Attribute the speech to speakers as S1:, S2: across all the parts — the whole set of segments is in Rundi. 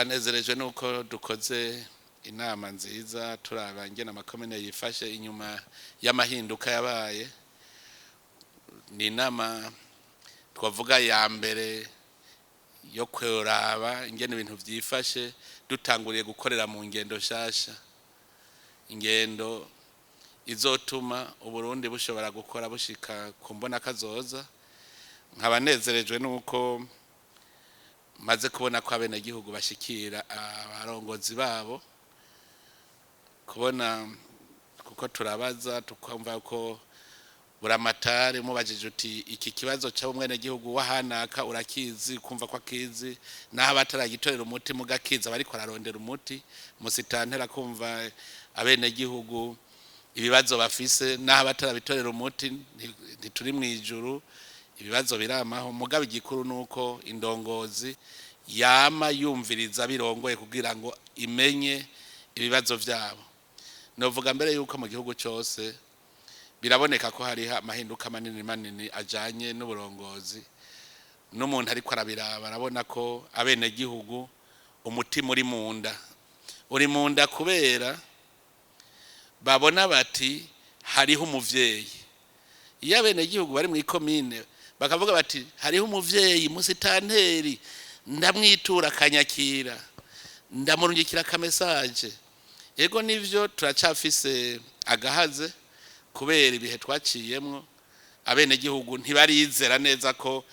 S1: Twanezerejwe nuko dukoze inama nziza, turaba ingene amakomine yifashe inyuma y'amahinduka yabaye. Ni inama twavuga ya mbere yo kuraba ingene ibintu vyifashe, dutanguriye gukorera mu ngendo nshasha, ingendo izotuma Uburundi bushobora gukora bushika ku mbona kazoza. Nkaba nezerejwe nuko maze kubona ko abenegihugu bashikira abarongozi babo, kubona kuko turabaza tukumva ko buramatari mubajije uti iki kibazo c'umwenegihugu wahanaka urakizi, kumva ko akizi naho abataragitorera umuti mugakiza bariko ararondera umuti. Musitantera kumva abenegihugu ibibazo bafise naho abatarabitorera umuti, ntituri mw'ijuru, ibibazo biramaho. Mugabo igikuru nuko indongozi yama yumviriza birongoye kugira ngo imenye ibibazo vyabo. Novuga mbere yuko mu gihugu cose biraboneka ko hariho amahinduka manini manini ajanye n'uburongozi, n'umuntu ariko arabiraba arabona ko abenegihugu umutima uri munda, uri munda kubera babona bati hariho umuvyeyi. Iyo abenegihugu bari mw'ikomine bakavuga bati hariho umuvyeyi musitanteri, ndamwitura akanyakira, ndamurungikira akamesaje. Ego nivyo, turacafise agahaze kubera ibihe twaciyemwo, abenegihugu ntibarizera neza ko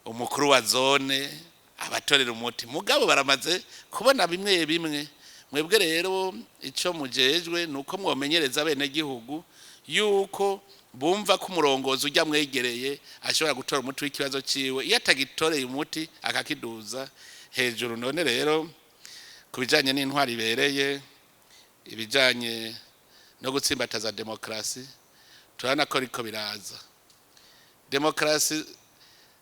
S1: umukuru wa zone abatorera umuti, mugabo baramaze kubona bimwe bimwe. Mwebwe rero ico mujejwe nuko mwomenyereza abenegihugu yuko bumva ko umurongozi ujya mwegereye ashobora gutora umuti w'ikibazo ciwe, iyo atagitoreye umuti akakiduza hejuru. None rero ku bijanye n'intwari ibereye, ibijanye no gutsimbataza demokarasi, turabona ko riko biraza. Demokarasi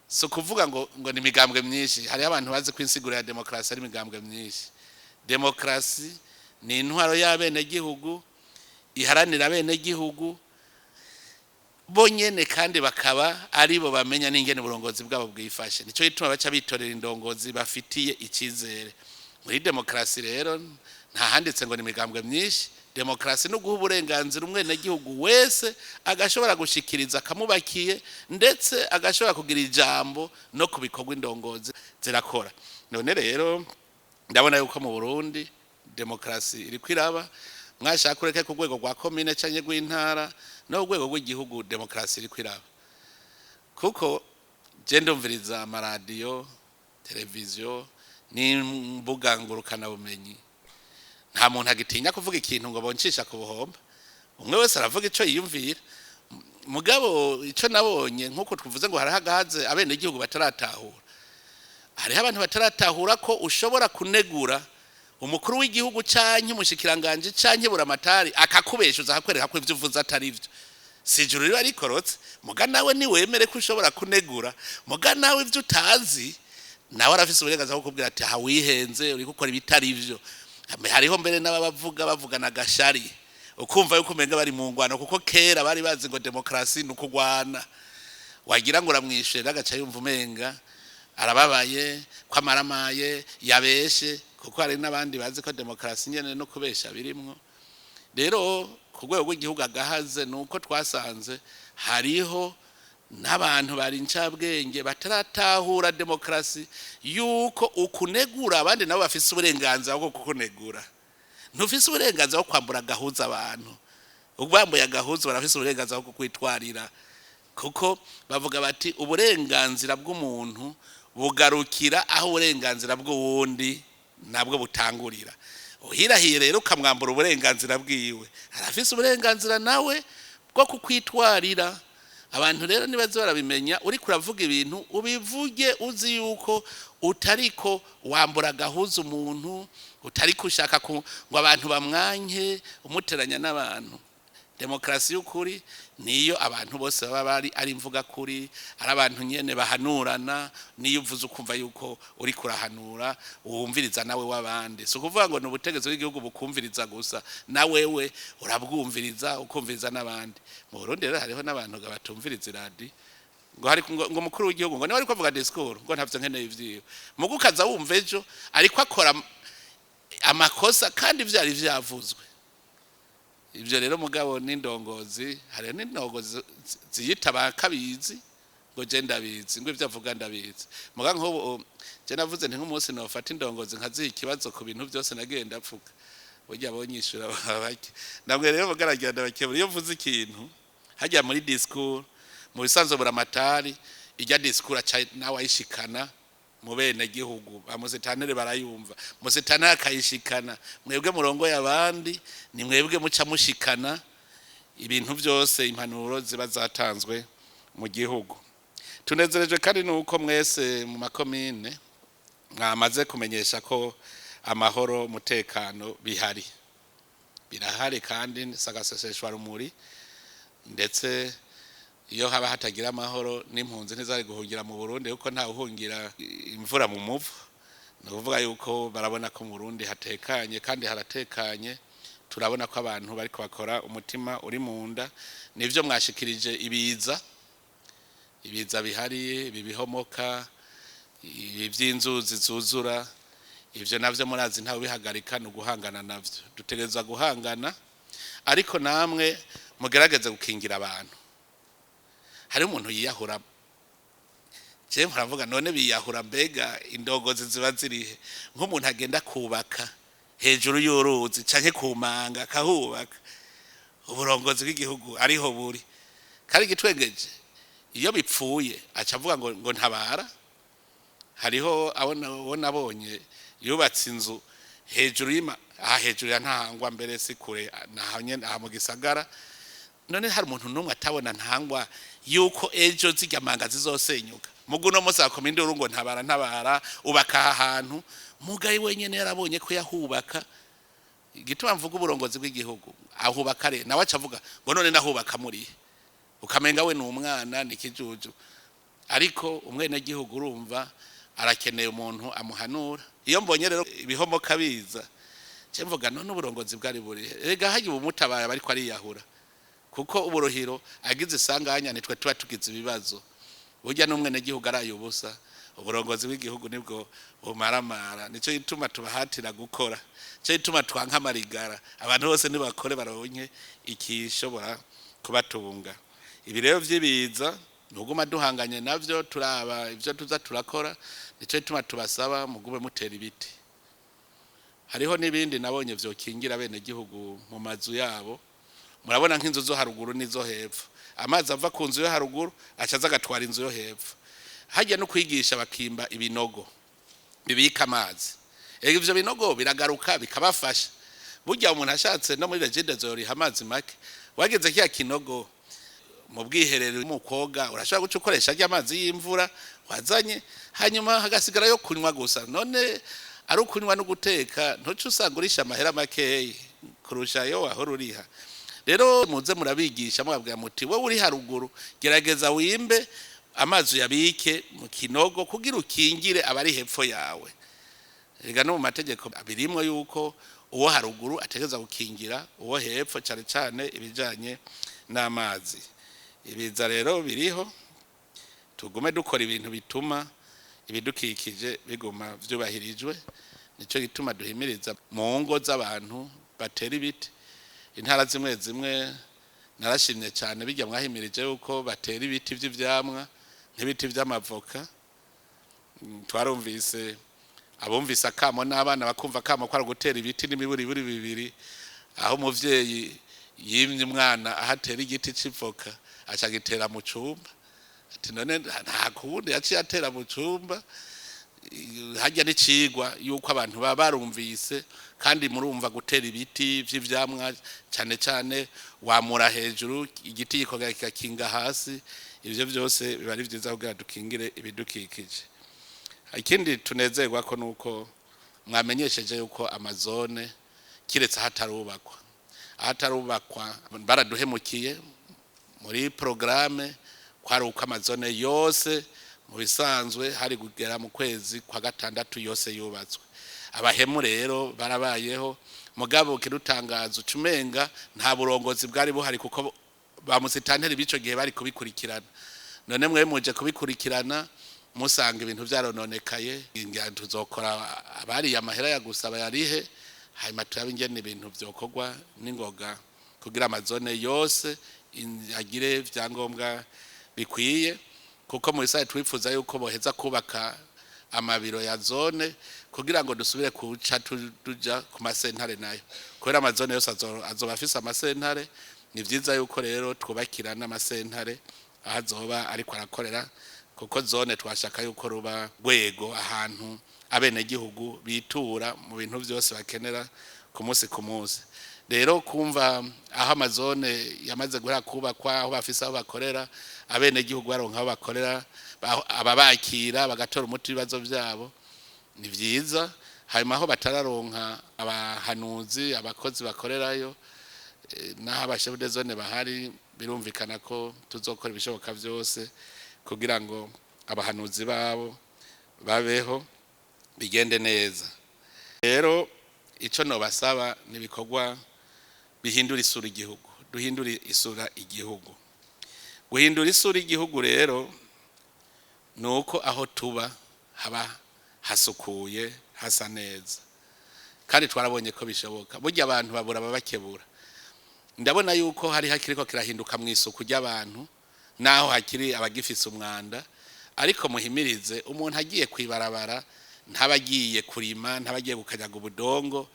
S1: si ukuvuga ngo ni imigambwe myinshi. Hariho abantu bazi ko insiguro ya demokarasi ari imigambwe myinshi. Demokarasi ni intwaro y'abenegihugu iharanira abenegihugu bonyene, kandi bakaba aribo bamenya n'ingene uburongozi bwabo bwifashe. Nico gituma baca bitorera indongozi bafitiye icizere. Muri demokarasi rero nta handitse ngo ni imigambwe myinshi. Demokarasi no guha uburenganzira umwenegihugu wese agashobora gushikiriza akamubakiye, ndetse agashobora kugira ijambo no ku bikorwa indongozi zirakora. None rero ndabona yuko mu Burundi demokarasi iriko iraba, mwashaka ureke, ku rwego rwa komine canke rw'intara no ku rwego rw'igihugu demokarasi iriko iraba, kuko je ndumviriza amaradiyo, televiziyo n'imbuga ngurukanabumenyi, nta muntu agitinya kuvuga ikintu ngo boncisha ku buhomba. Umwe wese aravuga ico yiyumvira. Mugabo ico nabonye, nk'uko twavuze ngo hariho agahaze abenegihugu bataratahura, hariho abantu bataratahura ko ushobora kunegura umukuru w'igihugu canke umushikiranganje canke buramatari akakubeshuza, akakwereka ko ivyo uvuze atari vyo. Si ijuru riba rikorotse, muga nawe niwemere ko ushobora kunegura, muga nawe ivyo utazi nawe arafise uburenganzira bwo kukubwira ati aha wihenze, uriko ukora ibitari vyo. Hariho mbere n'ababavuga bavugana agashari, ukumva yuko umenga bari mu ngwano, kuko kera bari bazi ngo demokarasi ni ukugwana. Wagira ngo uramwishe, agaca yumva umenga arababaye ko amaramaye yabeshe, kuko hari n'abandi bazi ko demokarasi nyene no kubesha birimwo. Rero ku rwego rw'igihugu agahaze ni uko twasanze hariho n'abantu bari incabwenge bataratahura demokarasi, yuko ukunegura abandi nabo bafise uburenganzira bwo kukunegura. Ntufise uburenganzira bwo kwambura agahuza abantu. Ubambuye agahuza barafise uburenganzira bwo kukwitwarira, kuko bavuga bati uburenganzira bw'umuntu bugarukira aho uburenganzira bw'uwundi nabwo butangurira. Uhirahiye rero ukamwambura uburenganzira bwiwe, arafise uburenganzira nawe bwo kukwitwarira. Abantu rero nibaze barabimenya, uriko uravuga ibintu ubivuge uzi yuko utariko wambura agahuza umuntu, utariko ushaka ngo abantu bamwanke, umuteranya n'abantu. Demokarasi y'ukuri niyo abantu bose baba bari ari imvuga kuri, ari abantu nyene bahanurana. Niyo uvuze ukumva yuko uri kurahanura, wumviriza nawe w'abandi. Si ukuvuga ngo ni ubutegetsi bw'igihugu bukumviriza gusa, na wewe urabwumviriza, ukumviriza n'abandi. Mu Burundi rero hariho n'abantu batumviriza iradi. Ngo hari ngo mukuru w'igihugu ngo niwe ariko avuga discours, ngo ntavyo nkeneye ivyiwe. Mugu ukaza wumva ejo ariko akora amakosa kandi vyari vyavuzwe. Ivyo rero mugabo n'indongozi, hari n'indongozi ziyita bakabizi, ngo je ndabizi, ngo ivyo avuga ndabizi. Muga nk'ubu je navuze nti nk'umunsi nofata indongozi nkaziha ikibazo ku bintu byose nagiye ndapfuka, burya bonyishura bake. Namwe rero mugaragira ndabakebura, iyo mvuze ikintu hajya muri discours, mu bisanzwe buramatari ijya discours aca nawe ayishikana mu bene gihugu, bamusitanere barayumva, musitanere akayishikana. Mwebwe murongo y'abandi ni mwebwe muca mushikana ibintu byose, impanuro ziba zatanzwe mu gihugu. Tunezerejwe kandi nuko mwese mu makomine mwamaze kumenyesha ko amahoro, umutekano bihari, birahari kandi sagaseseshwa rumuri. Ndetse iyo haba hatagira amahoro n'impunzi ntizari guhungira mu Burundi, kuko nta uhungira imvura mu muvu. Ni ukuvuga yuko barabona ko mu Burundi hatekanye kandi haratekanye. Turabona ko abantu bariko bakora umutima uri mu nda. Nivyo mwashikirije ibiza, ibiza bihari, ibi bihomoka, ibi vy'inzuzi zuzura, ivyo navyo murazi ntawe bihagarika, ni uguhangana navyo. Dutegerezwa guhangana, ariko namwe mugerageze gukingira abantu. Hari umuntu yiyahura, je mparavuga none biyahura, mbega indongozi ziba zirihe? Nk'umuntu agenda kubaka hejuru y'uruzi canke kumanga akahubaka, uburongozi bw'igihugu ariho buri? Kandi igitwengeje, iyo bipfuye aca avuga ngo ntabara. Hariho abo nabonye yubatse inzu hejuru y'ima, aha hejuru ya Ntahangwa, mbere si kure naho aha mu gisagara. None hari umuntu n'umwe atabona Ntahangwa yuko ejo zirya manga zizosenyuka? Mugu no munsi akoma induru ngo ntabara, ntabara, ubaka aha hantu. Mugayi wenyene yarabonye ko yahubaka. Igituma mvuga uburongozi bw'igihugu, ahubaka re nawe aca avuga ngo none nahubaka murihe? Ukamenga we ni umwana, ni ikijuju. Ariko umwenegihugu urumva arakeneye umuntu amuhanura. Iyo mbonye rero ibihomoka biza, nce mvuga none uburongozi bwari burihe? Rega hagiye ubumutabaye ariko ariyahura, kuko uburuhiro agize isanganya nitwe tuba tugize ibibazo. Burya n'umwenegihugu araye ubusa, uburongozi bw'igihugu nibwo bumaramara. Nico gituma tubahatira gukora, nico gituma twanka amarigara. Abantu bose nibakore baronke ikishobora kubatunga. Ibi rero vy'ibiza ntuguma duhanganye navyo, turaba ivyo tuza turakora. Nico gituma tubasaba mugume mutera ibiti. Hariho n'ibindi nabonye vyokingira bene gihugu mu mazu yabo. Murabona nk'inzu zo haruguru n'izo hepfo, amazi ava ku nzu yo haruguru aca aza agatwara inzu yo hepfo. Hajya no kwigisha bakimba ibinogo bibika amazi. Ego, ivyo binogo biragaruka bikabafasha. Burya umuntu ashatse no muri Regideso yoriha amazi make. Wageze kiya kinogo mu bwiherero, mu koga, urashobora guca ukoresha rya amazi y'imvura wazanye, hanyuma hagasigara yo kunywa gusa. None ari ukunywa no guteka, ntuce usanga urisha amahera makeyi kurusha ayo wahora uriha? Rero muze murabigisha, mubabwira muti wowe uri haruguru gerageza wimbe amazi uyabike mu kinogo kugira ukingire abari hepfo yawe. Rega no mu mategeko birimwo yuko uwo haruguru ategereza gukingira uwo hepfo, cane cane ibijanye n'amazi. Ibiza rero biriho, tugume dukora ibintu bituma ibidukikije biguma vyubahirijwe. Nico gituma duhimiriza mu ngo z'abantu batera ibiti. Intara zimwe zimwe narashimye cyane bijya mwahimirije yuko batera ibiti vy'ivyamwa, nk'ibiti vy'amavoka. Twarumvise abumvise akamo n'abana bakumva akamo ko ari gutera ibiti n'imiburiburi bibiri, aho umuvyeyi yimye umwana aho atera igiti c'ivoka aca agitera mu cumba. Ati none nta kundi, yaciye atera mu cumba. Harya n'icigwa yuko abantu baba barumvise. Kandi murumva gutera ibiti vy'ivyamwa cane cane wamura hejuru igiti gikongera kikakinga hasi, ivyo vyose biba ari vyiza kugira dukingire ibidukikije. Ikindi tunezerwa ko nuko mwamenyesheje yuko amazone kiretse ahatarubakwa, ahatarubakwa baraduhemukiye. Muri programme kwari uko amazone yose mu bisanzwe hari kugera mu kwezi kwa gatandatu yose yubatswe. Abahemu rero barabayeho. Mugabo kirutangaza ucumenga nta burongozi bwari buhari, kuko ba musitanteri b'ico gihe bari kubikurikirana. None mwe muje kubikurikirana musanga ibintu vyarononekaye. Ngira tuzokora abariye amahera ya gusa bayarihe, hanyuma turabe ingene ibintu vyokorwa n'ingoga kugira amazone yose agire vyangombwa bikwiye, kuko mu bisaye twifuza yuko boheza kubaka amabiro ya zone kugira ngo dusubire kuca tuja ku masentare nayo, kubera amazone yose azoba afise amasentare. Ni vyiza yuko rero twubakira n'amasentare aho azoba ariko arakorera, kuko zone twashaka yuko ruba rwego ahantu abenegihugu bitura mu bintu vyose bakenera ku munsi ku munsi. Rero kumva aho amazone yamaze guhera kubakwa, aho bafise aho bakorera, abenegihugu baronka aho bakorera, ababakira bagatora umuti w'ibibazo vyabo, ni vyiza. Hanyuma aho batararonka abahanuzi, abakozi bakorerayo, n'aho abashefu de zone bahari, birumvikana ko tuzokora ibishoboka vyose kugira ngo abahanuzi babo babeho, bigende neza. Rero ico nobasaba ni ibikorwa bihindura isura igihugu, duhindura isura igihugu. Guhindura isura igihugu rero ni uko aho tuba haba hasukuye, hasa neza, kandi twarabonye ko bishoboka. Burya abantu babura ababakebura. Ndabona yuko hari hakiriko kirahinduka mu isuku ry'abantu, naho hakiri abagifise umwanda, ariko muhimirize umuntu agiye kwibarabara ntaba agiye kurima, ntaba agiye gukanyaga ubudongo,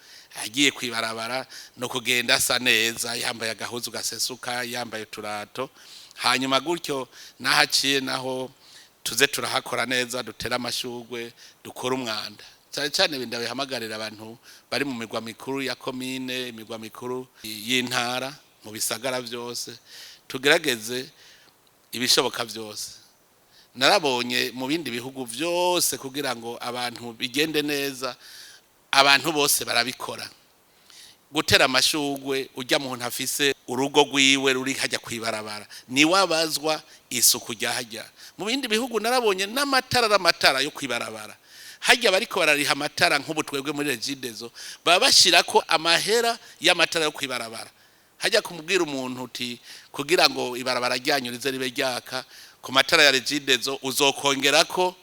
S1: agiye kwibarabara no kugenda asa neza, yambaye agahuzu gasesuka, yambaye uturato. Hanyuma gutyo naho aciye naho tuze turahakora neza, dutere amashurwe, dukore umwanda. Cyane cyane ibi ndabihamagarira abantu bari mu migwa mikuru ya komine, imigwa mikuru y'intara, mu bisagara byose, tugerageze ibishoboka byose. Narabonye mu bindi bihugu byose kugira ngo abantu bigende neza, abantu bose barabikora. Gutera amashurwe, ujya muntu afise urugo rwiwe ruri hajya kwibarabara niwabazwa isuku rya hajya. Mu bindi bihugu narabonye n'amatara, amatara yo kwibarabara hajya bariko barariha amatara. Nk'ubu twebwe muri Regideso baba bashirako amahera y'amatara yo kwibarabara hajya, kumubwira umuntu uti kugira ngo ibarabara ryanyu rize ribe ryaka ku matara ya Regideso uzokongerako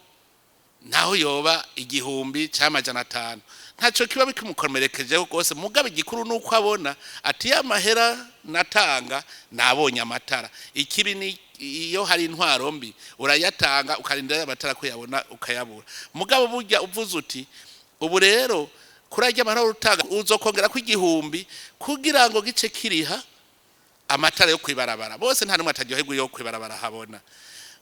S1: naho yoba 1000 cyangwa 500, ntacyo kiba bikimukomerekejeho rwose. Mugabo igikuru ni uko abona ati ya mahera natanga nabonye amatara. Ikibi ni iyo hari intwaro mbi, urayatanga ukarinda ya matara kuyabona ukayabura. Mugabo burya uvuze uti ubu rero kurajya amahera utanga uzokongera ko 1000 kugira ngo gice kiriha amatara yo kwibarabara, bose nta numwe ataryoherwa yo kwibarabara habona.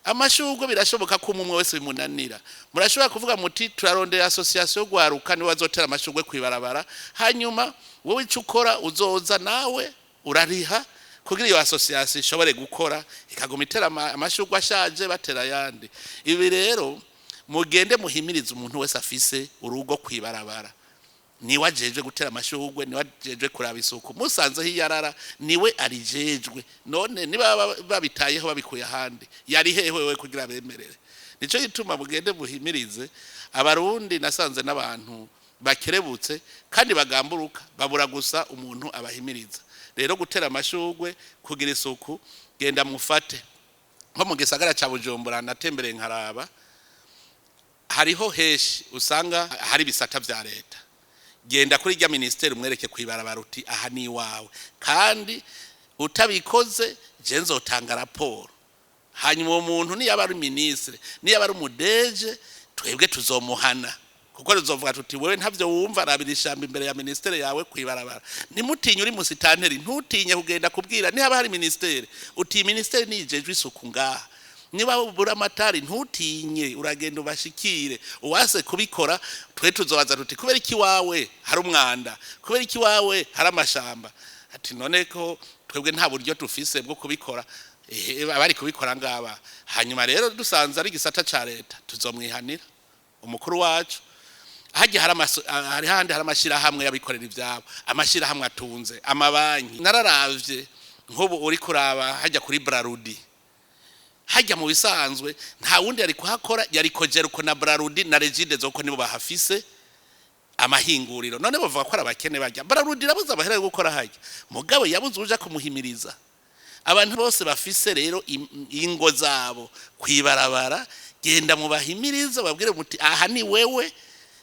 S1: Amashurwe birashoboka ko umwe wese bimunanira. Murashobora kuvuga muti turarondera association gwaruka niwe bazotera amashurwe kwibarabara, hanyuma wowe ico ukora uzoza nawe urariha kugira iyo association ishobore gukora, ikaguma itera amashurwe ashaje batera ayandi. Ibi rero mugende muhimirize umuntu wese afise urugo kwibarabara, niwe ajejwe gutera amashurwe, niwe ajejwe kuraba isuku. Musanze hiyarara niwe arijejwe. None niba babitayeho babikuye ahandi, yari hehe wewe kugira bemerere? Nico gituma mugende muhimirize abarundi. Nasanze n'abantu bakerebutse kandi bagamburuka, babura gusa umuntu abahimiriza. Rero gutera amashurwe, kugira isuku, genda mufate nko mu gisagara ca Bujumbura, natembereye nkaraba hariho heshi usanga hari ibisata vya leta. Genda kuri rya ministeri umwereke kwibarabara uti aha ni iwawe, kandi utabikoze je nzotanga raporo. Hanyuma uwo muntu niyaba ari ministre, niyaba ari umudeje, twebwe tuzomuhana, kuko tuzovuga tuti wewe ntavyo wumva, rabira ishamba imbere ya ministere yawe kwibarabara. Ntimutinye uri musitanteri, ntutinye kugenda kubwira nihaba hari ministere uti ministere nijejwe isuku ngaha. Niba ubura amatari ntutinye, uragenda ubashikire. Uwase kubikora twe tuzobaza tuti kubera iki wawe hari umwanda, kubera iki wawe hari amashamba? Ati none ko twebwe nta buryo tufise bwo kubikora, abari kubikora ngaba. Hanyuma rero dusanze ari igisata ca leta tuzomwihanira umukuru wacu. Hajya hari hari handi hari amashirahamwe y'abikorera ivyabo, amashirahamwe atunze amabanki. Nararavye nk'ubu uri kuraba hajya kuri Brarudi, hajya mu bisanzwe nta wundi yari kuhakora, yari Cogerco na Brarudi na Regideso, ko nibo bahafise amahinguriro. None bavuga ko ari abakene bajya Brarudi irabuze amahera yo gukora hajya, mugabo yabuze uja kumuhimiriza. Abantu bose bafise rero ingo zabo kwibarabara, genda mubahimirize, babwire muti aha ni wewe,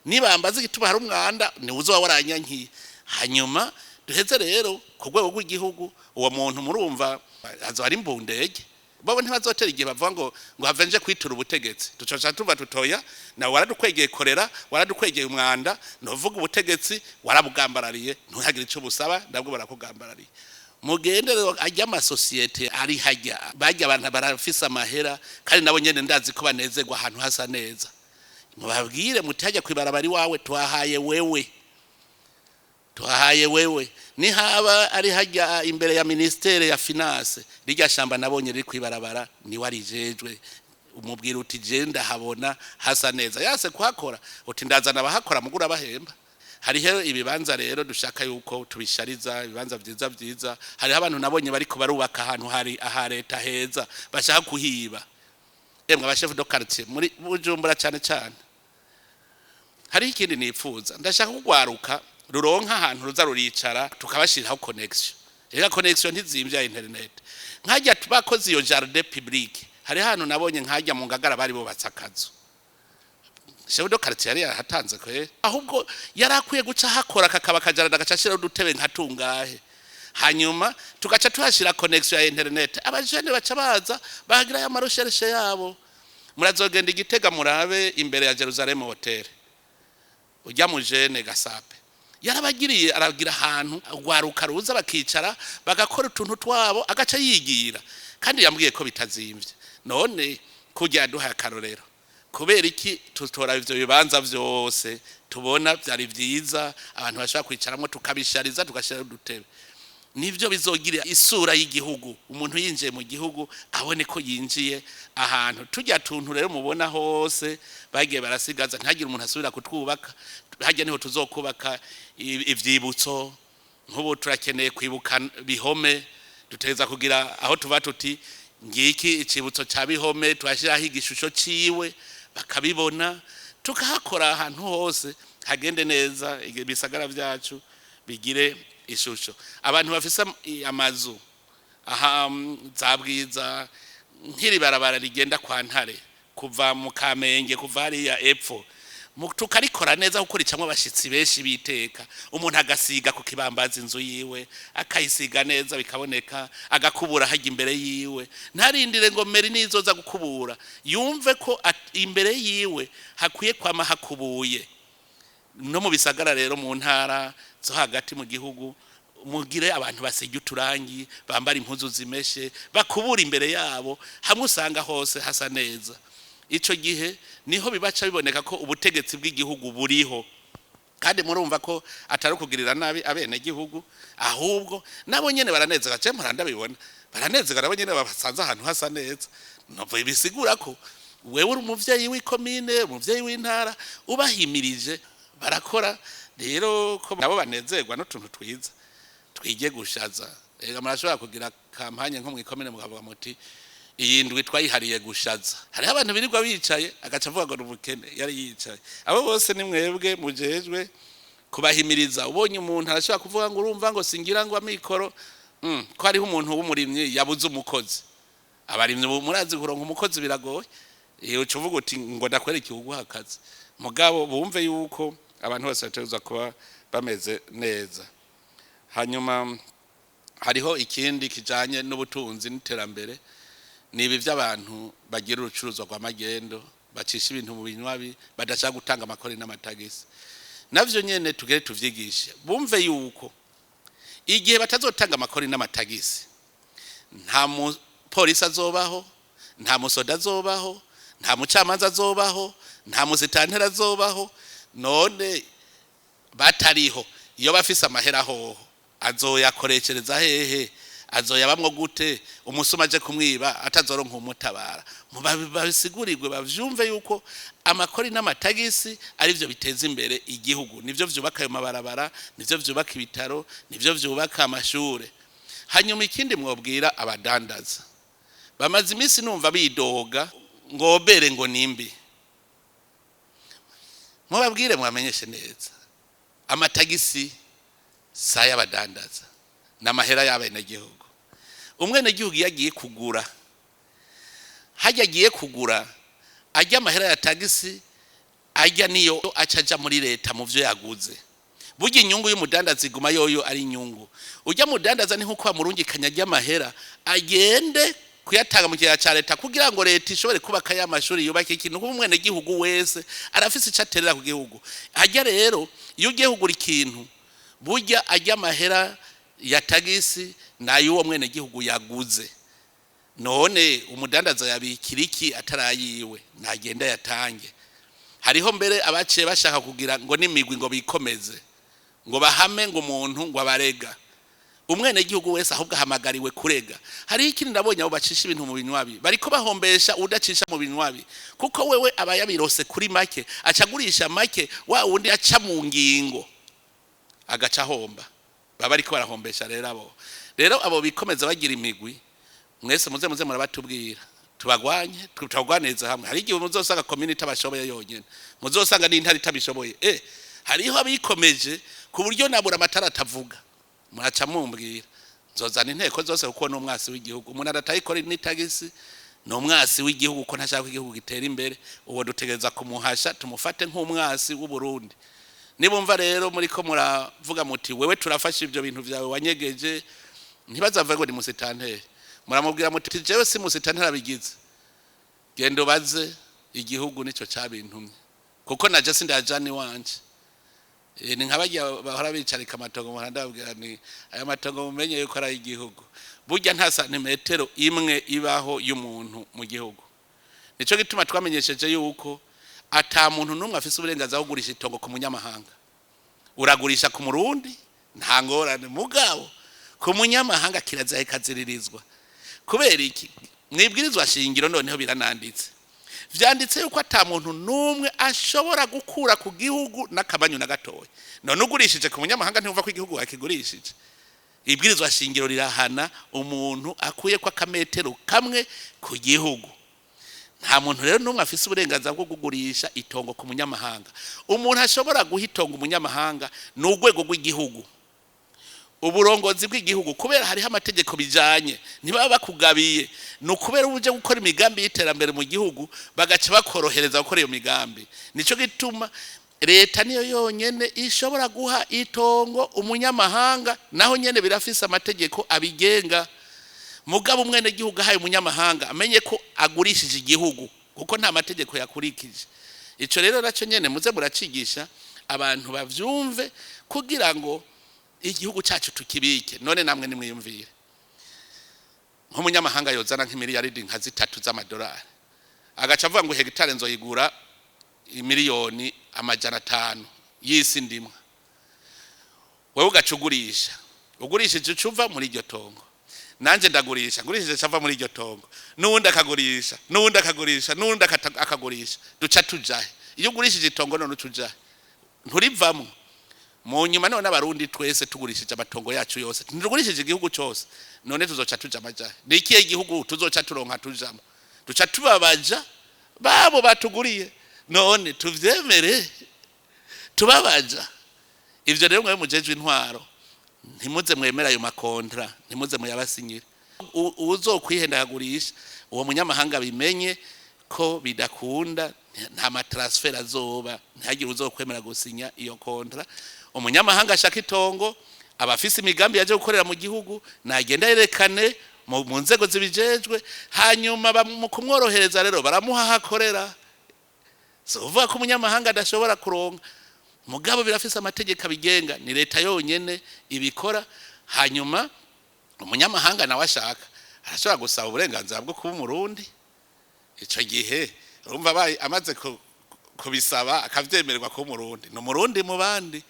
S1: nibambaza igituma hari umwanda ni uzoba waranyankiye. Hanyuma duheze rero ku rwego rw'igihugu, uwo muntu murumva azoba ari imbundege, bo ntibazotera igihe bavuga ngo have nje kwitura ubutegetsi. Tucoca tuva tutoya nawe waradukwegeye korera, waradukwegeye umwanda, ntuvuga ubutegetsi warabugambarariye, ntihagire ico busaba, nabwo barakugambarariye. Mugende rero ajya amasosiyete ari hajya bajya abantu barafise amahera, kandi nabo nyene ndazi ko banezerwa ahantu hasa neza. Mubabwire muti hajya kwibarabara iwawe twahaye wewe, tuhaye wewe. Nihaba ari hajya imbere ya ministere ya finance, rirya shamba nabonye riri kwibarabara ni warijejwe, umubwira uti je ndahabona hasa neza. Yase kuhakora uti ndazana abahakora mugura bahemba. Hariho ibibanza rero dushaka yuko tubishariza, ibibanza vyiza vyiza. Hariho abantu nabonye bariko barubaka ahantu hari aha leta heza bashaka kuhiba. Emwe aba chef de quartier muri Bujumbura cyane cyane, hariho ikindi nipfuza, ndashaka kugwaruka ruronka ahantu ruza ruricara, tukabashiriraho connexion. Rero connexion ntizimvya internet, nkajya bakoze iyo jardin public. Hari ahantu nabonye nkajya mu Ngagara bari bubatse akazu, chef de quartier yari yarahatanze kwe, ahubwo yari akwiye guca hakora kakaba kajarada, agaca ashiraho udutebe nka tungahe, hanyuma tugaca tuhashira connexion ya internet, abajene baca baza bahagira ya ma recherches yabo. Murazogenda igitega murabe imbere ya Jerusalem Hotel, ujya mu jene gasape yarabagiriye, aragira ahantu rwaruka ruza bakicara bagakora utuntu twabo, agaca yigira. Kandi yambwiye ko bitazimvye. None kujya duha akarorero, kubera iki tutora ivyo bibanza vyose tubona vyari vyiza abantu bashobora kwicaramo, tukabishariza, tugashira udutebe? Nivyo bizogira isura y'igihugu, umuntu yinjiye mu gihugu abone ko yinjiye ahantu. Tujya tuntu rero mubona hose bagiye barasigaza, ntihagire umuntu asubira kutwubaka. Hajya niho tuzokubaka ivyibutso. Nk'ubu turakeneye kwibuka Bihome, dutegereza kugira aho tuva tuti ngiki icibutso ca Bihome, tuhashyiraho igishusho ciwe bakabibona, tukahakora ahantu hose hagende neza, ibisagara byacu bigire ishusho. Abantu bafise amazu aha za Bwiza, nk'iri barabara rigenda kwa Ntare kuva mu Kamenge, kuva hariya epfo, tukarikora neza kuko ricamwo abashitsi benshi biteka. Umuntu agasiga ku kibambazi inzu yiwe, akayisiga neza bikaboneka, agakubura hajya imbere yiwe, ntarindire ngo mairie nizoza gukubura, yumve ko imbere yiwe hakwiye kwama hakubuye. No mu bisagara rero, mu ntara zo hagati mu gihugu, mugire abantu basiga uturangi, bambara impuzu zimeshe, bakubura imbere yabo, hamwe usanga hose hasa neza. Ico gihe niho bibaca biboneka ko ubutegetsi bw'igihugu buriho. Kandi murumva ko atari ukugirira nabi abenegihugu, ahubwo nabo nyene baranezerwa. Je mpora ndabibona, baranezerwa nabo nyene basanze ahantu hasa neza. Novuye bisigura ko wewe uri umuvyeyi w'ikomine, umuvyeyi w'intara, ubahimirije barakora. Rero ko nabo banezerwa n'utuntu twiza, twige gushaza. Ega murashobora kugira campagne nko mw'ikomine, mukavuga muti iyi ndwi twayihariye gushaza. Hariho abantu birirwa bicaye, agaca avuga ngo ni ubukene yari yicaye. Abo bose ni mwebwe mujejwe kubahimiriza. Ubonye umuntu arashobora kuvuga ngo urumva ngo singira ngo amikoro, ko hariho umuntu w'umurimyi yabuze umukozi. Abarimyi ubu murazi kuronka umukozi biragoye. Iyo uca uvuga uti ngo ndakwereke uguha akazi. Mugabo bumve yuko abantu bose bategerezwa kuba bameze neza. Hanyuma hariho ikindi kijanye n'ubutunzi n'iterambere, ni ibi by'abantu bagira urucuruzwa rwa magendo, bacisha ibintu mu binywabi, badashaka gutanga amakori n'amatagisi. Navyo nyene tugere tuvyigishe, bumve yuko igihe batazotanga amakori n'amatagisi, nta mupolisi azobaho, nta musoda azobaho, nta mucamanza azobaho, nta musitantera azobaho. None batariho, iyo bafise amahera hoho azoyakoreshereza hehe? Azoyabamwo gute? Umusuma aje kumwiba atazoronka umutabara. Babisigurirwe, bavyumve yuko amakori n'amatagisi arivyo biteza imbere igihugu, nivyo vyubaka ayo mabarabara, nivyo vyubaka ibitaro, nivyo vyubaka amashure. Hanyuma ikindi mwobwira abadandaza, bamaze iminsi numva bidoga ngo OBR ngo nimbi. Mubabwire, mwamenyeshe neza, amatagisi si ay'abadandaza, n'amahera y'abenegihugu. Umwenegihugu iyo agiye kugura, hajya agiye kugura ajya amahera ya tagisi, ajya niyo aca aja muri leta mu vyo yaguze. Burya inyungu y'umudandaza iguma yoyo ari inyungu. Ujya mudandaza ni nkuko bamurungikanya ajya amahera agende kuyatanga mu kigega ca leta kugira ngo leta ishobore kubaka ya mashuri, yubake ikintu, kuko umwenegihugu wese arafise ico aterera ku gihugu. Hajya rero iyo ugiye kugura ikintu, burya ajya amahera ya tagisi nayo uwo mwenegihugu yaguze. None umudandaza yabikira iki atarayiwe? Ntagenda yatange. Hariho mbere abaciye bashaka kugira ngo n'imigwi ngo bikomeze, ngo bahame ngo umuntu ngo abarega. Umwenegihugu wese ahubwo ahamagariwe kurega. Hariho ikindi ndabonye, abo bacisha ibintu mu binywabi bariko bahombesha udacisha mu binywabi, kuko wewe aba yabirose kuri make, acagurisha make, wa wundi aca mu ngingo agaca ahomba. Baba bariko barahombesha rero abo. Rero abo bikomeza bagira imigwi, mwese muze murabatubwira, tubagwanye, tubagwaniriza hamwe. Hari igihe muzosanga community abashoboye yonyene, muzosanga n'intara itabishoboye. Hariho abikomeje ku buryo nabura amatara atavuga. Muraca mumbwira, nzozana inteko zose, kuko ni umwasi w'igihugu. Umuntu adatayikora n'itagisi ni umwasi w'igihugu, kuko ntashaka ko igihugu gitera imbere. Uwo dutegereza kumuhasha, tumufate nk'umwasi w'Uburundi. Nibumva rero muri ko muravuga muti wewe turafashe ibyo bintu byawe wanyegeje, ntibazavuge ngo ni musitanteri. Muramubwira muti jewe si musitanteri abigize, genda ubaze igihugu, nicyo cabintumye, kuko naje sindajana iwanje. Ni nka barya bahora bicarika amatongo, muhanda, ndababwira ni aya matongo mumenye yuko ari ay'igihugu. Burya nta santimetero imwe ibaho y'umuntu mu gihugu. Nico gituma twamenyesheje yuko ata muntu n'umwe afise uburenganzira bwo kugurisha itongo ku munyamahanga. Uragurisha ku Murundi nta ngorane, mugabo ku munyamahanga kirazira ikaziririzwa. Kubera iki? Mwibwirizwa shingiro noneho birananditse, vyanditse yuko ata muntu n'umwe ashobora gukura ku gihugu n'akabanyu na gatoya. None ugurishije ku munyamahanga, ntiwumva ko igihugu wakigurishije? Ibwirizwa shingiro rirahana umuntu akuye ko akametero kamwe ku gihugu. Nta muntu rero n'umwe afise uburenganzira bwo kugurisha itongo ku munyamahanga. Umuntu ashobora guha itongo umunyamahanga ni urwego rw'igihugu, uburongozi bw'igihugu, kubera hariho amategeko bijanye. Ntibaba bakugabiye, ni ukubera uje gukora imigambi y'iterambere mu gihugu, bagaca bakorohereza gukora iyo migambi. Nico gituma leta niyo yonyene ishobora guha itongo umunyamahanga, naho nyene birafise amategeko abigenga. Mugabo umwene gihugu ahaye umunyamahanga, amenye ko agurishije igihugu, kuko nta mategeko yakurikije. Ico rero naco nyene muze muracigisha abantu bavyumve, kugira ngo igihugu cyacu tukibike. None namwe nimwiyumvire nk'umunyamahanga yozana nk'imiliyaridi nka 3 z'amadolari, agaca avuga ngo hegitare nzoyigura 500,000,000 y'isi ndimwa, wewe ugaca ugurisha. Ugurishije uca uva muri iryo tongo, nanjye ndagurisha, ngurishije cava muri iryo tongo, n'uwundi akagurisha, n'uwundi akagurisha, n'uwundi akagurisha, duca tujahe? Iyo ugurishije itongo none uca ujahe? Nturivamo mu nyuma. None Abarundi twese tugurishije amatongo yacu yose, ntitugurishije igihugu cyose? None tuzoca tuja amajahe? Ni ikihe gihugu tuzoca turonka tujamo? Duca tubabaja babo batuguriye. None tuvyemere tubabaja? Ivyo rero mwe mujejwe intwaro, ntimuze mwemera ayo makontra, ntimuze muyabasinyire. Uwuzokwihenda akagurisha, uwo munyamahanga bimenye ko bidakunda, nta ma transfert azoba, ntihagire uzokwemera gusinya iyo kontra. Umunyamahanga ashaka itongo aba afise imigambi yaje gukorera mu gihugu, nagenda yerekane mu nzego zibijejwe, hanyuma mu kumworohereza rero baramuha aho akorera. Si uvuga ko umunyamahanga adashobora kuronka, mugabo birafise amategeko abigenga, ni leta yonyene ibikora. Hanyuma umunyamahanga nawe ashaka arashobora gusaba uburenganzira bwo kuba Umurundi. Ico gihe urumva abaye amaze kubisaba akavyemererwa kuba Umurundi, ni Umurundi mu bandi.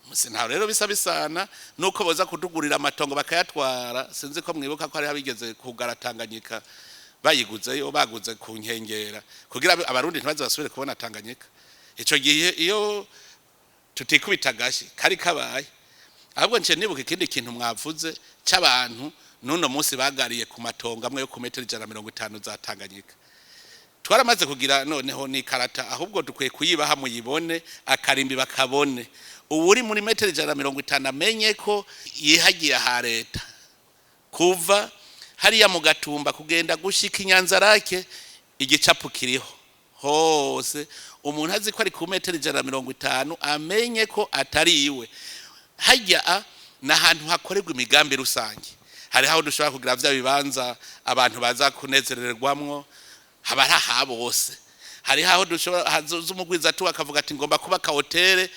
S1: Musi ntaho rero bisa bisana nuko boza kutugurira amatongo bakayatwara. Sinzi ko mwibuka ko hariho abigeze kugara Tanganyika, bayiguzeyo, baguze ku nkengera kugira Abarundi ntibaze basubire kubona Tanganyika. Ico gihe iyo tutikubita agashi kari kabaye. Ahubwo nce nibuka ikindi kintu mwavuze c'abantu n'uno munsi bagariye ku matongo amwe yo ku metero 150 za Tanganyika. Twaramaze kugira noneho n'ikarata, ahubwo dukwiye kuyibaha muyibone, akarimbi bakabone. Ubu uri muri metero 150 amenye ko yihagiye ha leta kuva Hariya mu Gatumba kugenda gushika Inyanzarake, igicapu kiriho hose. Umuntu azi ko ari ku metero 150, amenye ko atari iwe. Hajya ni ahantu hakorerwa imigambi rusange. Hari aho dushobora kugira vya bibanza abantu baza kunezererwamwo, haba ari aha bose. Hari aho dushobora hazoza umugwizatunga akavuga ati: "Ngomba kubaka hotele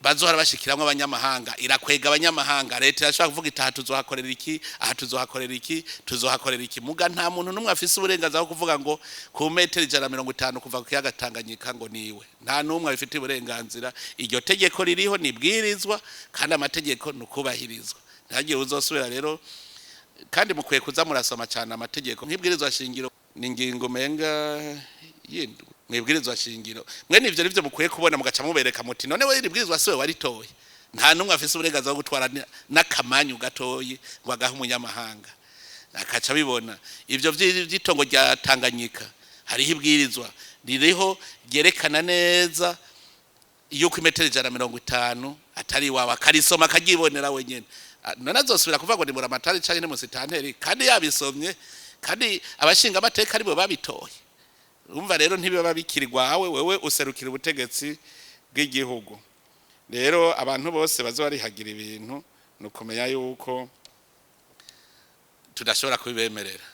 S1: bazohora bashikiramwo abanyamahanga." Irakwega abanyamahanga. Leta irashobora kuvuga iti: "Aha tuzohakorera iki, aha tuzohakorera iki, tuzohakorera iki." Muga nta muntu n'umwe afise uburenganzira bwo kuvuga ngo ku metero 150 kuva ku kiyaga Tanganyika ngo niwe. Nta n'umwe abifitiye uburenganzira. Iryo tegeko ririho, nibwirizwa, kandi amategeko ni ukubahirizwa. Ntihagire uzosubira rero. Kandi mukwiye kuza murasoma cyane amategeko, nk'ibwirizwa shingiro ni ingingo menga yindi mwibwirizwa shingiro. Mwene ivyo nivyo mukwiye kubona, mugaca mubereka muti: "None we iri bwirizwa siwe waritoye?" Nta n'umwe afise uburenganzira bwo gutwara n'akamanyu gatoyi ngo agahe umunyamahanga, akaca abibona. Ivyo vy'itongo rya Tanganyika, hariho ibwirizwa ririho ryerekana neza yuko imetero 150 atari iwawe, akarisoma akaryibonera wenyene. None azosubira kuvuga ngo ni buramatari canke ni musitanteri, kandi yabisomye, kandi abashinga amateka aribo babitoye? Urumva rero ntibiba bikiri rwawe, wewe userukira ubutegetsi bw'igihugu. Rero abantu bose baza barihagira ibintu, ni ukumenya yuko tudashobora kubibemerera.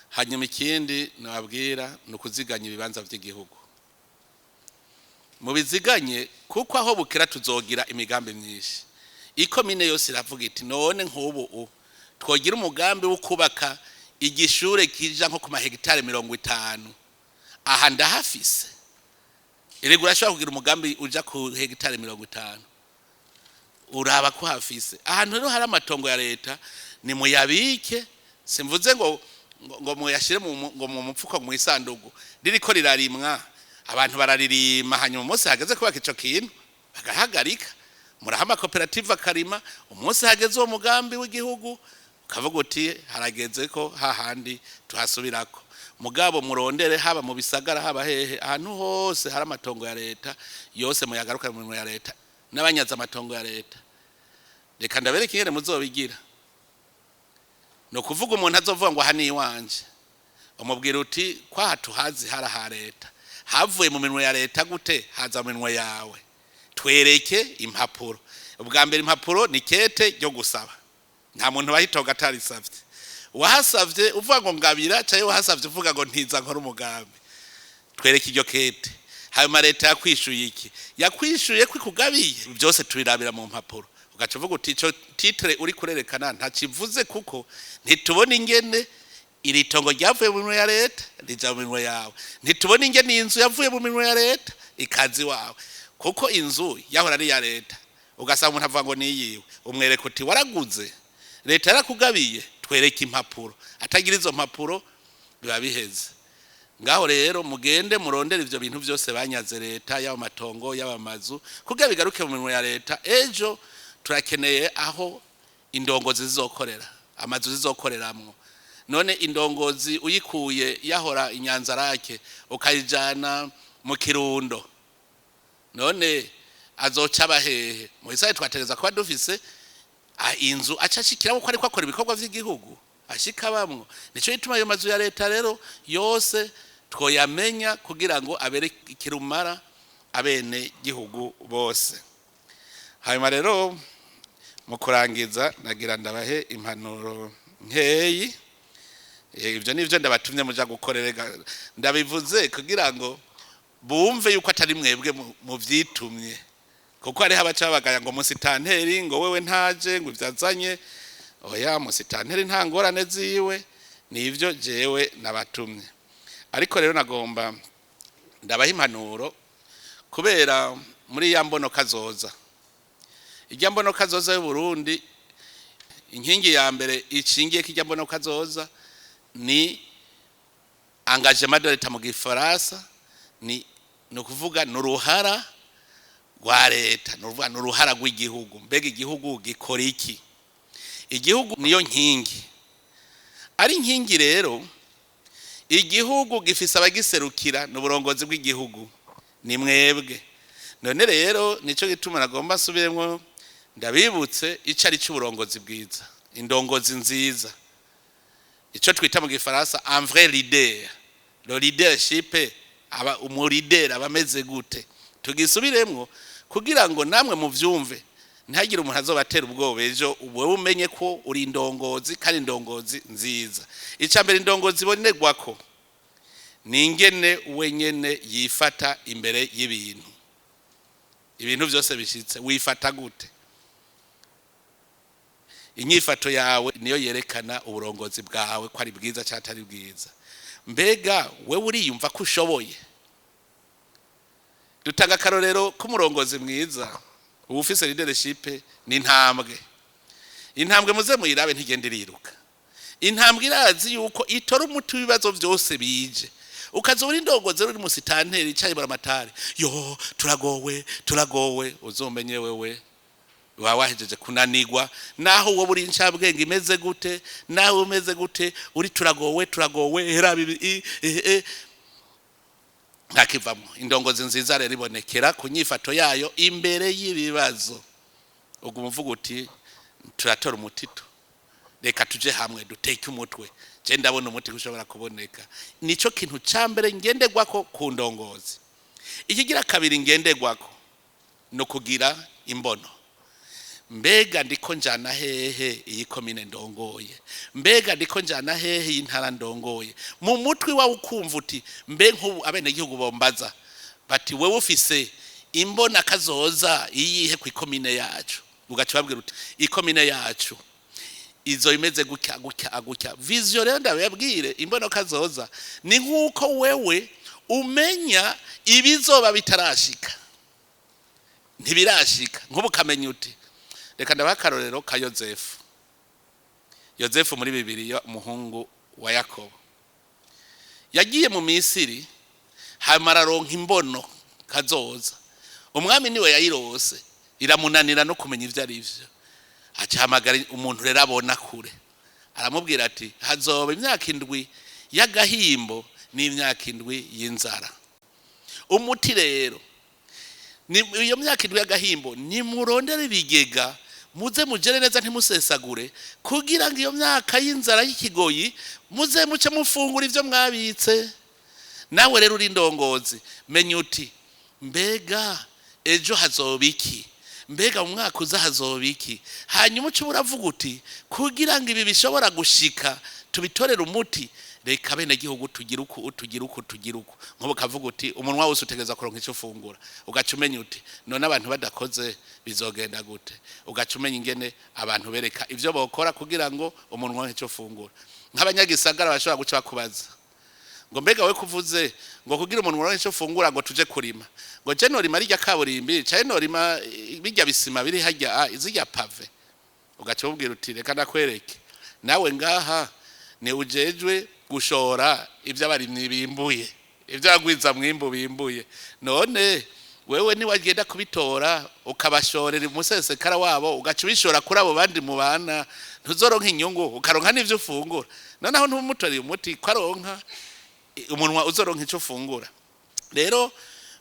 S1: Hanyuma ikindi nababwira ni ukuziganya ibibanza by'igihugu. Mubiziganye, kuko aho bukera tuzogira imigambi myinshi. Ikomine yose iravuga iti: "None nk'ubu twogira umugambi wo kubaka igishure kija nko ku mahegitari 50, aha ndahafise." Erega urashobora kugira umugambi uja ku hegitari 50, uraba ko hafise ahantu. Rero hari amatongo ya leta, ni muyabike. Simvuze ngo muyashire ngo mu mupfuko, mu isandugu ririko rirarimwa, abantu bararirima, hanyuma umunsi hageze kubaka ico kintu bagahagarika. Muraha amakoperative akarima, umunsi hageze uwo mugambi w'igihugu ukavuga uti: "Harageze ko hahandi tuhasubirako." Mugabo murondere, haba mu bisagara, haba hehe, ahantu hose hari amatongo ya leta, yose muyagaruka mu mirimo ya leta. N'abanyaza amatongo ya leta, reka ndabereke ingene muzobigira. Ni ukuvuga umuntu azovuga ngo: "Aha ni iwanje," umubwira uti: "Kwaha tuhazi hari aha leta, havuye mu minwe ya leta gute haza mu minwe yawe? Twereke impapuro." Ubwa mbere impapuro ni kete ryo gusaba. Nta muntu wahitoga atarisavye. Wahasavye uvuga ngo ngabira, cyangwa wahasavye uvuga ngo ntiza nkora umugambi, twereke iryo kete. Hanyuma leta yakwishuye iki? Yakwishuye ko ikugabiye? Byose tubirabira mu mpapuro. Ugaca uvuga uti: "Ico titre uri kurerekana ntakivuze, kuko ntitubona ingene iri tongo ryavuye mu minwe ya leta rija mu minwe yawe, ntitubona ingene iyi nzu yavuye mu minwe ya leta ikaza iwawe." Kuko inzu yahora ari iya leta, ugasanga umuntu avuga ngo niyiwe, umwereka uti: "Waraguze, leta yarakugabiye, twereke impapuro." Atagira izo mpapuro biba biheze ngaho. Rero mugende murondere ivyo bintu byose banyaze leta, yaba amatongo, yaba amazu, kugira bigaruke mu minwe ya leta. Ejo turakeneye aho indongozi zizokorera, amazu zizokoreramwo. None indongozi uyikuye yahora Inyanzarake ukayijana mu Kirundo, none azoca abahehe? Mu isaha twategereza kuba dufise inzu aca ashikiramo ko ariko akora ibikorwa vy'igihugu, ashika bamwo. Nico gituma ayo mazu ya leta rero yose twoyamenya, kugira ngo abere ikirumara abene gihugu bose. Hanyuma rero mu kurangiza, nagira ndabahe impanuro nkeyi. Ibyo nivyo ndabatumye muja gukorera. Ndabivuze kugira ngo bumve yuko atari mwebwe muvyitumye, kuko hariho abaca babagaya ngo musitanteri, ngo wewe ntaje, ngo ivyazanye. Oya, musitanteri nta ngorane ziwe, nivyo jewe nabatumye. Ariko rero nagomba ndabaha impanuro, kubera muri ya mbono kazoza, ijya mbono kazoza y'u Burundi, inkingi ya mbere ishingiye ko ijya mbono kazoza ni engagement de l'État. Mu gifaransa ni ukuvuga ni uruhara rwa leta, ni ukuvuga ni uruhara rw'igihugu. Mbega igihugu gikora iki? Igihugu niyo nkingi. Ari inkingi rero, igihugu gifise abagiserukira, ni uburongozi bw'igihugu, ni mwebwe. None rero nico gituma nagomba nsubiremwo ndabibutse ico ari c'uburongozi bwiza, indongozi nziza. Icyo twita mu Gifaransa un vrai leader, le leadership, aba umu leader aba ameze gute? Tugisubiremwo kugira ngo namwe muvyumve, ntihagire umuntu azobatera ubwoba ejo. Wewe umenye ko uri indongozi, kandi indongozi nziza. Icya mbere indongozi ibonerwako ni ingene wenyene yifata imbere y'ibintu. Ibintu byose bishitse, wifata gute? Inyifato yawe niyo yerekana uburongozi bwawe ko ari bwiza cyangwa atari bwiza. Mbega wewe uriyumva ko ushoboye? Dutanga akarorero k'umurongozi mwiza, uba ufise leadership, ni intambwe. Intambwe muze muyirabe, ntigenda iriruka. Intambwe irazi yuko itora umuti w'ibibazo byose bije. Ukaza uri indongozi, uri musitanteri icaye buramatari, yo turagowe, turagowe, uzomenye wewe waba wahejeje kunanigwa. Naho wowe uri incabwenge imeze gute, nawe umeze gute, uri turagowe, turagowe, hera bibi i ntakivamo. Indongozi nziza rero ibonekera ku nyifato yayo imbere y'ibibazo. Uguma uvuga uti: "Turatora umutito, reka tuje hamwe, duteke umutwe, je ndabona umuti ushobora kuboneka." Nico kintu ca mbere ngenderwako ku ndongozi. Ikigira kabiri ngenderwako no kugira imbono. Mbega ndiko njana hehe iyi komine ndongoye? Mbega ndiko njana hehe iyi ntara ndongoye? Mu mutwe wawe ukumva uti: "Mbe nk'ubu abenegihugu bombaza bati: 'Wewe ufise imbona kazoza iyihe ku ikomine yacu?'" Ugaca ubabwira uti: "Ikomine yacu izo imeze gutya, gutya, gutya." Vision rero, ndababwire, imbono kazoza ni nk'uko wewe umenya ibizoba bitarashika, ntibirashika. Nk'ubu ukamenya uti, reka ndabaha akarorero ka Yozefu. Yozefu muri Bibiliya, umuhungu wa Yakobo, yagiye mu Misiri, hanyuma araronka imbono kazoza. Umwami niwe yayirose, iramunanira no kumenya ibyo ari byo. Acahamagara umuntu rero abona kure, aramubwira ati: "Hazoba imyaka 7 y'agahimbo n'imyaka 7 y'inzara. Umuti rero ni iyo myaka 7 y'agahimbo, nimurondere ibigega, muze mugere neza, ntimusesagure, kugira ngo iyo myaka y'inzara y'ikigoyi muze muce mufungura ibyo mwabitse." Nawe rero uri indongozi, menya uti: "Mbega ejo hazoba iki? Mbega mu mwaka uza hazoba iki?" Hanyuma uca uravuga uti: "Kugira ngo ibi bishobora gushika tubitorere umuti, reka bene gihugu tugire uku, tugire uku, tugire uku." Nk'ubu kavuga uti: "Umunwa wose utegereza kuronka icyo ufungura." Ugaca umenya uti: "None abantu badakoze bizogenda gute?" Ugaca umenya ingene abantu bereka ibyo bokora kugira ngo umunwa wonke icyo ufungura. Nk'abanyagisagara bashobora guca bakubaza ngo: "Mbega we kuvuze ngo kugira umuntu uronke icyo ufungura, ngo tuje kurima, ngo je norima rirya kaburimbi caye norima bijya bisima biri hajya izirya pavé?" Ugaca ubwira uti: "Reka ndakwereke, nawe ngaha ni ujejwe gushora ibyo abarimyi bimbuye, ibyo abagwiza mwimbu bimbuye. None wewe niwagenda kubitora, ukabashorera umusesekara wabo, ugaca ubishora kuri abo bandi mubana, ntuzoronka inyungu, ukaronka n'ivyo ufungura? Noneho ntumutoreye umuti ko aronka umunwa uzoronka icyo ufungura." Rero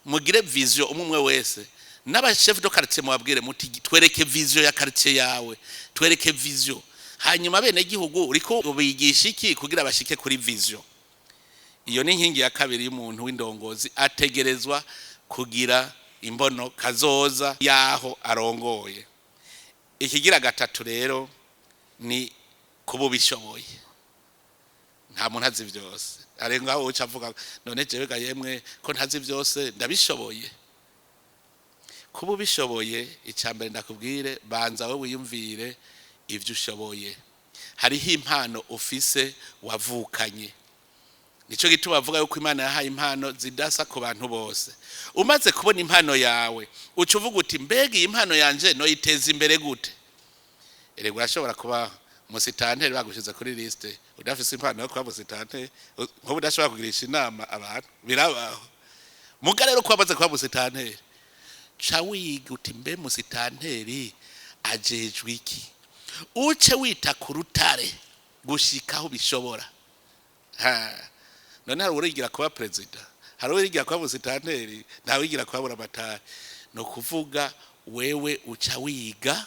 S1: mugire vision umwe umwe wese. N'aba chef de quartier mubabwire muti: "Twereke vision ya quartier yawe, twereke vision." Hanyuma bene gihugu uriko ubigisha iki kugira bashike kuri vision? Iyo ni inkingi ya kabiri y'umuntu w'indongozi: ategerezwa kugira imbono kazoza yaho arongoye. Ikigira gatatu rero ni kuba ubishoboye. Nta muntu azi byose. Arenga aho uca avuga: "None jewe ga yemwe, ko ntazi byose, ndabishoboye?" Kuba ubishoboye, icya mbere ndakubwire, banza wowe wiyumvire ibyo ushoboye. Hariho impano ufise wavukanye. Nicyo gituma bavuga yuko Imana yahaye impano zidasa ku bantu bose. Umaze kubona impano yawe, uca uvuga uti: "Mbega iyi impano yanje noyiteza imbere gute?" Erega urashobora kuba musitanteri bagushize kuri liste, udafise impano yo kuba musitanteri, nk'ubu udashobora kugirisha inama abantu, birabaho. Muga rero ko wamaze kuba musitanteri, ca wiga uti: "Mbe musitanteri ajejwe iki?" Uce wita ku rutare gushika aho bishobora. Ha. None hari urigira kuba perezida, hari urigira kuba musitanteri, nta wigira kuba buramatari. Ni ukuvuga wewe uca wiga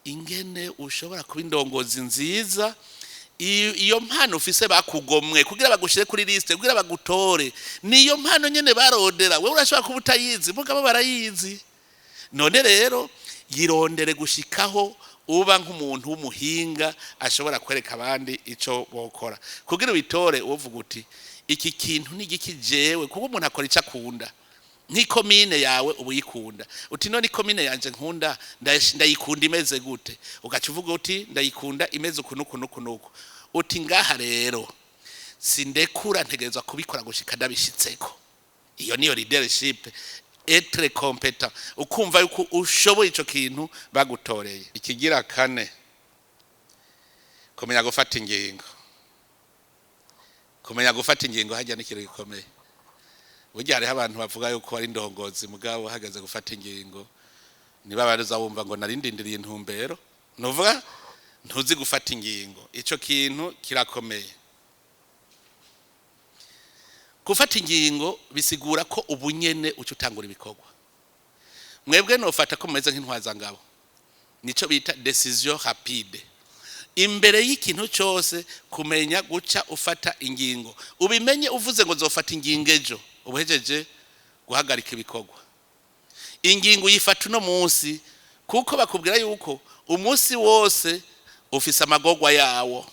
S1: ingene ushobora kuba indongozi nziza. Iyo mpano ufise bakugomwe kugira bagushire kuri liste, kugira bagutore, niyo mpano nyene barondera. Wewe urashobora kuba utayizi, mugabo barayizi. None rero yirondere gushikaho uba nk'umuntu w'umuhinga ashobora kwereka abandi ico bokora kugira ubitore. Uvuga uti: "Iki kintu ni igiki jewe?" Kuko umuntu akora ico akunda. Nk'ikomine yawe uba uyikunda, uti: "None ikomine yanje nkunda ndayikunda imeze gute?" Ugaca uvuga uti: "Ndayikunda imeze uku n'uku n'uku n'uku." Uti: "Ngaha rero sindekura, ntegerezwa kubikora gushika ndabishitseko." Iyo niyo leadership, être compétent, ukumva yuko ushoboye ico kintu bagutoreye. Ikigira kane, kumenya gufata ingingo. Kumenya gufata ingingo hajya n'ikintu gikomeye. Burya hariho abantu bavuga yuko ari indongozi, mugabo hageze gufata ingingo niba baruza wumva ngo narindindiriye intumbero, nuvuga ntuzi gufata ingingo. Ico kintu kirakomeye. Gufata ingingo bisigura ko ubunyene uca utangura ibikorwa. Mwebwe nofata ko mumeze nk'intwazangabo, nico bita décision rapide. Imbere y'ikintu cyose, kumenya guca ufata ingingo. Ubimenye, uvuze ngo zofata ingingo ejo, ubuhejeje guhagarika ibikorwa. Ingingo uyifata uno munsi, kuko bakubwira yuko umunsi wose ufise amagorwa yawo.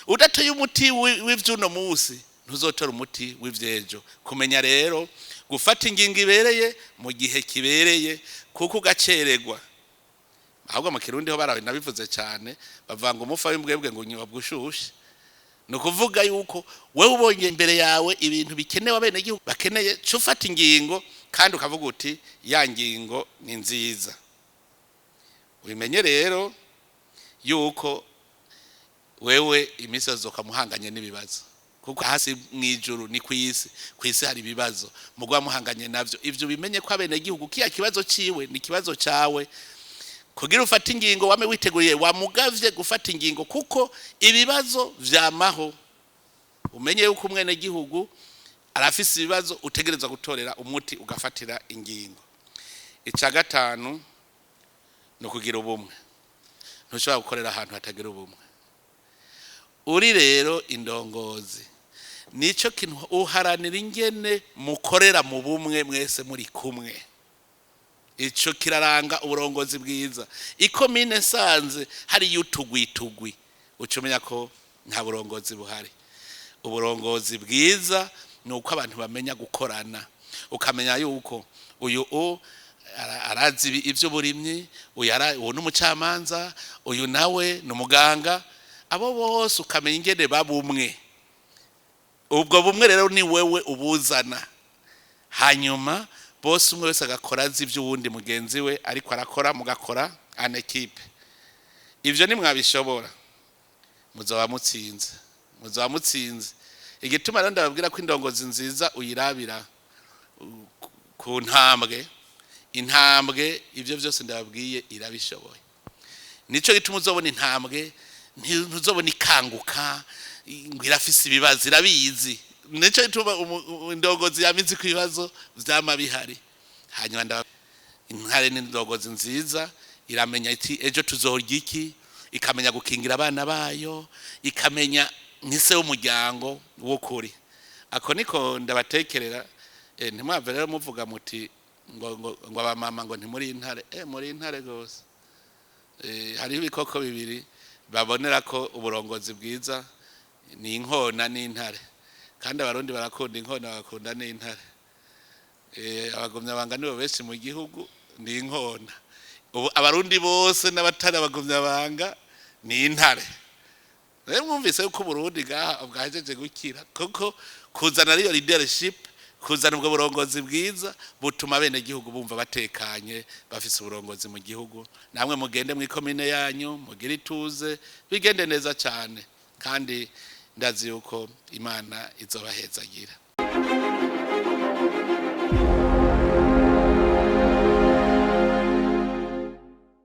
S1: Udatoye umuti w'ivy'uno munsi, ntuzotora umuti w'ivy'ejo. Kumenya rero gufata ingingo ibereye mu gihe kibereye, kuko ugacererwa, ahubwo mu Kirundi ho barabivuze cyane, bavuga ngo umufa w'imbwebwe ngo unyobwa ushushe. Ni ukuvuga yuko wewe ubonye imbere yawe ibintu bikenewe, abenegihugu bakeneye, ca ufata ingingo, kandi ukavuga uti: "Ya ngingo ni nziza." Ubimenye rero yuko wewe iminsi yose ukamuhanganye n'ibibazo, kuko hasi mu ijuru ni ku isi, ku isi hari ibibazo mugwa muhanganye navyo. Ivyo bimenye ko abenegihugu kiya kibazo ciwe ni kibazo cawe, kugira ufate ingingo wame witeguriye, wamugavye gufata ingingo, kuko ibibazo vyamaho. Umenye yuko umwenegihugu arafise ibibazo utegerezwa gutorera umuti, ugafatira ingingo. Ica gatanu ni ukugira ubumwe. Ntushobora gukorera ahantu hatagira ubumwe. Uri rero indongozi, nico kintu uharanira, ingene mukorera mu bumwe, mwese muri kumwe. Ico kiraranga uburongozi bwiza. Ikomine nsanze hariyo utugwi tugwi, uca umenya ko nta burongozi buhari. Uburongozi bwiza ni uko abantu bamenya gukorana, ukamenya yuko uyu arazi ivy'uburimyi, uyu uwo ni umucamanza, uyu nawe ni umuganga. Abo bose ukamenya ingene babumwe. Ubwo bumwe rero ni wewe ubuzana, hanyuma bose umwe wese agakora azi iby'uwundi mugenzi we ariko arakora, mugakora en équipe. Ibyo nimwabishobora, muzaba mutsinze, muzaba mutsinze. Igituma rero ndababwira ko indongozi nziza uyirabira ku ntambwe, intambwe ibyo byose ndababwiye irabishoboye. Nico gituma uzobona intambwe, ntuzobona ikanguka ngo irafise ibibazo, irabizi. Nico gituma indongozi yamizi ko ibibazo vyama bihari. Hanyuma intare n'indongozi nziza iramenya iti: "Ejo tuzorya iki?" Ikamenya gukingira abana bayo, ikamenya nk'ise w'umuryango w'ukuri. Ako niko ndabatekerera. Ntimwave rero muvuga muti ngo abamama ngo ntimuri intare. Muri intare gose. Hariho ibikoko bibiri babonera ko uburongozi bwiza, ni inkona n'intare. Kandi Abarundi barakunda inkona, bagakunda n'intare. Abagumyabanga nibo benshi mu gihugu, ni inkona. Ubu Abarundi bose n'abatari abagumyabanga ni intare. Rero mwumvise yuko Uburundi ngaha bwahejeje gukira, kuko kuzana ariyo leadership, kuzana ubwo burongozi bwiza butuma abenegihugu bumva batekanye, bafise uburongozi mu gihugu. Namwe mugende mu ikomine yanyu, mugire ituze, bigende neza cyane, kandi ndazi yuko Imana izobahezagira.